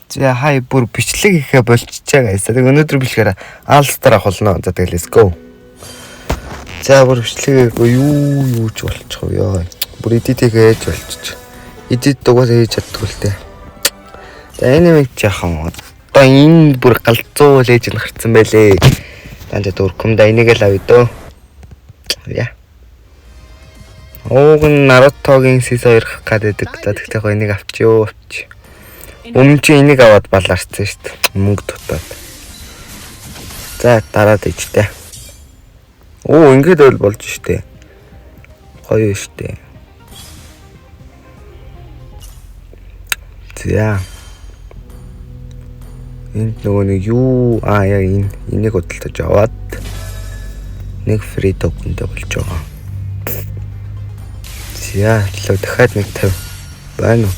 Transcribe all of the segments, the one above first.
За, хай, бүр бичлэг хийхэ болчихжээ, guys. Тэг өнөөдөр бичлэгээр All Star авах болно. За, тэгэл let's go. За, бүр бичлэгээ юу юу ч болчих вэ ёо. Бүр edit хийж болчих. Edit угаасаа хийж чаддгүй л дээ. За, энэ нэг жаахан одоо энэ бүр галзуу legend гарцсан байлээ. Данжа дөркөмдө энийг л авъя дөө. Яа. Ууг нь Naruto-гийн Season 2 гарах гэдэг. За, тэгтээ гоо энийг авчи ёо, авчи. Өмнө чи энийг аваад балаарсан шүү дээ. Мөнгө дутаад. За, дараад ичтэй. Оо, ингэж байл болж штэ. Гоё штэ. За. Энд нөгөө нэг юу яг энэ энийг худалдаж аваад нэг free token-тэй болж байгаа. За, төлөө дахиад нэг 50 байна уу?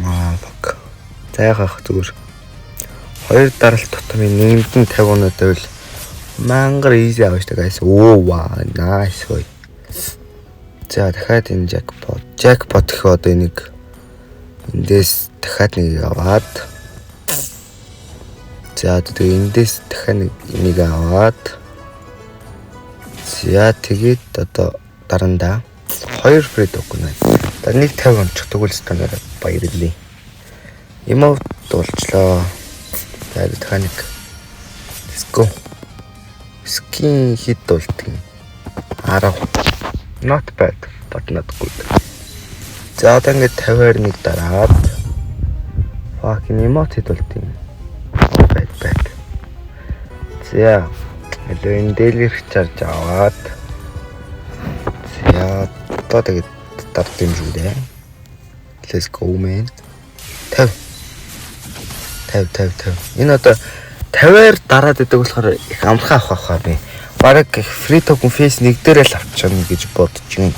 Аа, fuck. За, яхах зүгээр. Хоёр даралт тутмын нэмд нь 50 оноотой байвал мангар easy авах штэ, guys. Оо, ваа, nice хой. За, дахиад энэ jackpot. Jackpot гэх одоо энийг эндээс дахиад нэг аваад, за, одоо тэгээ эндээс дахиад нэг энийг аваад, за, тэгээд одоо дарандаа хоёр free token байна. За, нэг 50 ончих, тэгвэл стандарт баярлалаа. Emote болчлоо. За, дахиад нэг. Let's go. Skin хит болдго юм. 10. Not bad, but not good. За, одоо ингээд 50-аар нэг дараад, fucking emote хэд болд юм. Oh, bad, bad. За, илүү энэ daily recharge аваад, за, одоо тэгээд дард юм шүү дээ. Let's go, man. 50 50 50 50. Энэ одоо 50-аар дараад идэг болохоор их амархан авах авах би. Бараг free token phase 1 дээр л авчихна гэж бодож байна.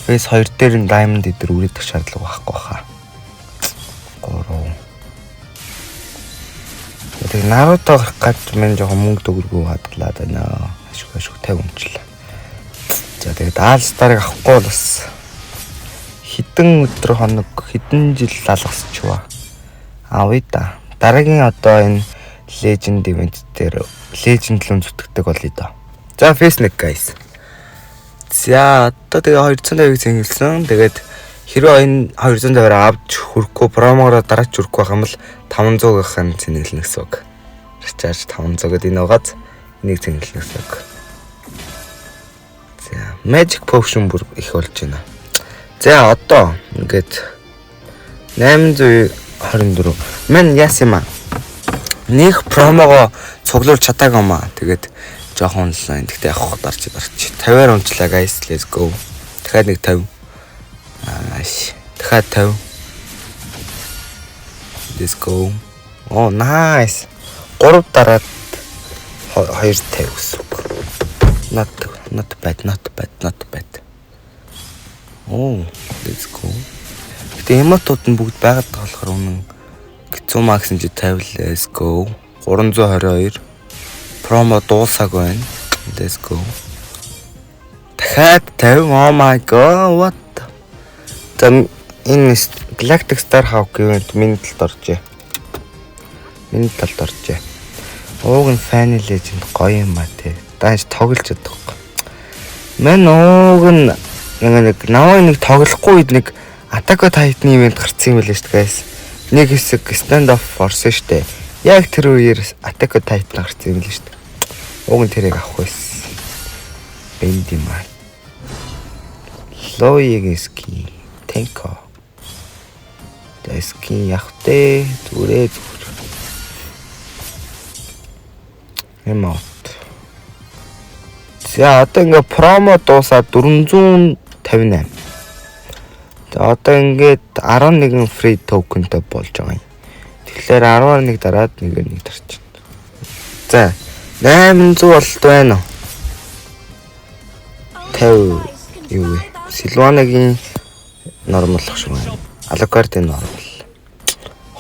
Phase 2 дээр нь diamond дээр үрээдэх шаардлага байхгүй хаа. 3. Тэг Наруто гарах гэж мэн жоохон мөнгө төгрөгөө хадгалаад байна. Ашиг ашиг 50 өмчлээ. За, тэгээд All Star-ыг авахгүй бол бас хэдэн өдөр, хоног, хэдэн жил алгасчваа. Авъя да. Дараагийн одоо энэ Legend event дээр Legend лүн зүтгэдэг болъё доо. За, Phase 1, guys. За, одоо тэгээ 250-ыг зингэлсэн. Тэгээд хэрвээ энэ 250-аар авч хүрэхгүй, promo гоор дараач хүрэхгүй байх юм бол 500-ийн цэнэглэнэ гэсэн үг. Recharge 500 гэдэг энэ угаас энийг цэнэглэнэ гэсэн үг. За, Magic Potion бүр их болж байна. За, одоо ингээд 824. Мэн яасан юм аа? Нэг promo гоо цуглуулж чадаагүй юм аа. Тэгээд жоохон л гэхдээ явах дарч дарч. 50-аар унчлаа, guys. Let's go. Дахиад нэг 50. Ааш. Дахиад 50. Let's go. Oh, nice. 3 дараад 250 гэсэн үг. Not bad, not bad, not bad. Oh, let's go. Гэтэ emote ууд нь бүгд байгаад байгаа болохоор үнэн Kitsuma гэсэн чи 50, let's go. 322 promo дуусаагүй байна. Let's go. Дахиад 50. Oh my God, what? За, энэ Galactic Star Hawk event миний талд оржээ. Миний талд оржээ. Ууг нь Fanny Legend гоё юм а те. Дааш тоглож чадахгүй. Мэн ууг нь нэг намайг нэг тоглохгүй үед нэг Attack on Titan event гарцсан юм билээ шүү дээ, guys. Нэг хэсэг stand off орсон шүү дээ. Яг тэр үеэр Attack on Titan гарцсан юм билээ шүү дээ. Уг нь тэрийг авах байсан. Бэнд юм аа. Лоигийн skin. Tenko. За, skin явах те. Зүгээрээ зүгээр. Emote. За, одоо ингээ promo дуусаад 458. За, одоо ингээд 11 free token-тэй болж байгаа юм. Тэгэхээр 11 дараад нэгээр нэг дарчихна. За, 800 болт байна уу? 50 юу вэ? Силванагийн normal ах шиг байна. Alucard-ын normal.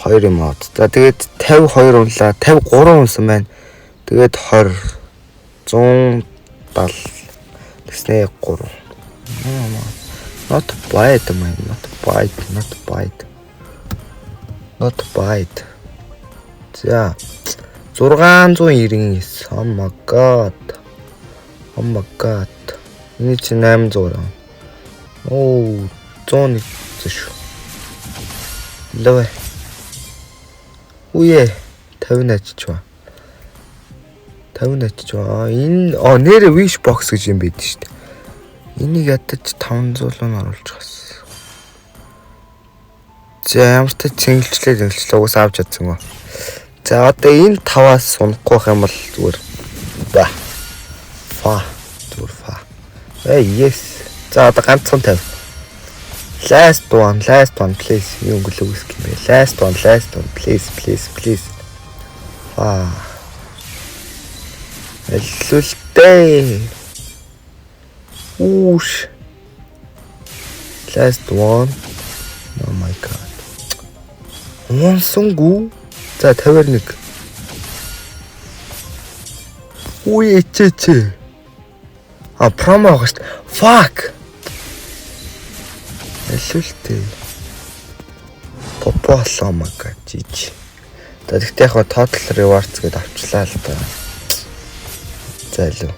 2 emote. За, тэгээд 52 унлаа. 53 унсан байна. Тэгээд 20 170 тэгснэ 3. Not bad, man. Not bad. Not bad. Not bad. За, 699. Oh my God. Oh my God. Энэ чинь 800. Оо, 101 шүү. Лавэ. Үе, 50 ачиж ба. 50 ачиж ба. Энэ оо, нэрэ wish box гэж юм байд шүү дээ. Энийг ядаж 500 руу оруулж гас. За, ямар ч цэнгэлчлээ, цэнгэлчлээ, угсаа авч чадсангүй. За, одоо энэ таваас унахгүй байх юм бол зүгээр ба. Фа. Зүгээр фа. Эй, yes. За, одоо ганцхан 50. Last one, last one, please. Юу өнгөлөг үсэх юм бэ? Last one, last one, please, please, please. Фа. Эллүүлтэй. Үүш. Last one. Oh my God. Унсангүй. За, 51. Үе чэ чэ. А, promo байгаа шүү дээ. Fuck. Эллүүлтэй. Попоо my God, GG. За, тэгтээ яг total rewards гэдээ авчлаа л да. За, илүү.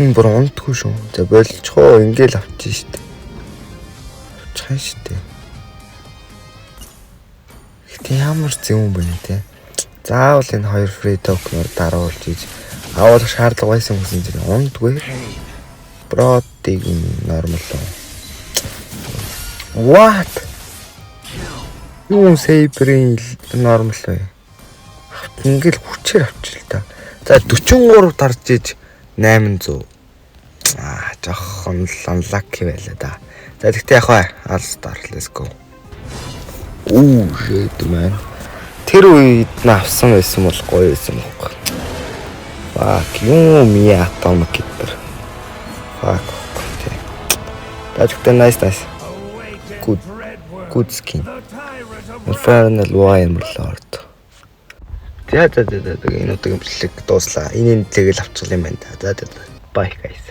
Энэ бүр унтгүй шүү. За, болчихоо, ингээл авчих штэ. Авчих юм штэ. Гэтэ ямар зөв юм бэ, те. Заавал энэ хоёр free token-оор даруулж иж авах шаардлага байсан гэсэн чинь ундгүй. Бродиг normal уу? What? Юу, Saber-ийн normal вэ? Ингээл хүчээр авчил та. За, 43 дарж иж 800. Аа, жоохон л unlucky байлаа да. За, тэгтээ яг бай. All star, let's go. Ooh, shit, man. Тэр үед нь авсан байсан бол гоё байсан байхгүй. Fuck, юм я atomic гэдэг. Fuck тий. За, тэгтээ nice, nice. Good, good skin. Infernal Wire Lord. За за за за, энэ удаагийн бичлэг дууслаа. Энэ тэгэл авчихлаа юм байна да. За за. Bye, guys.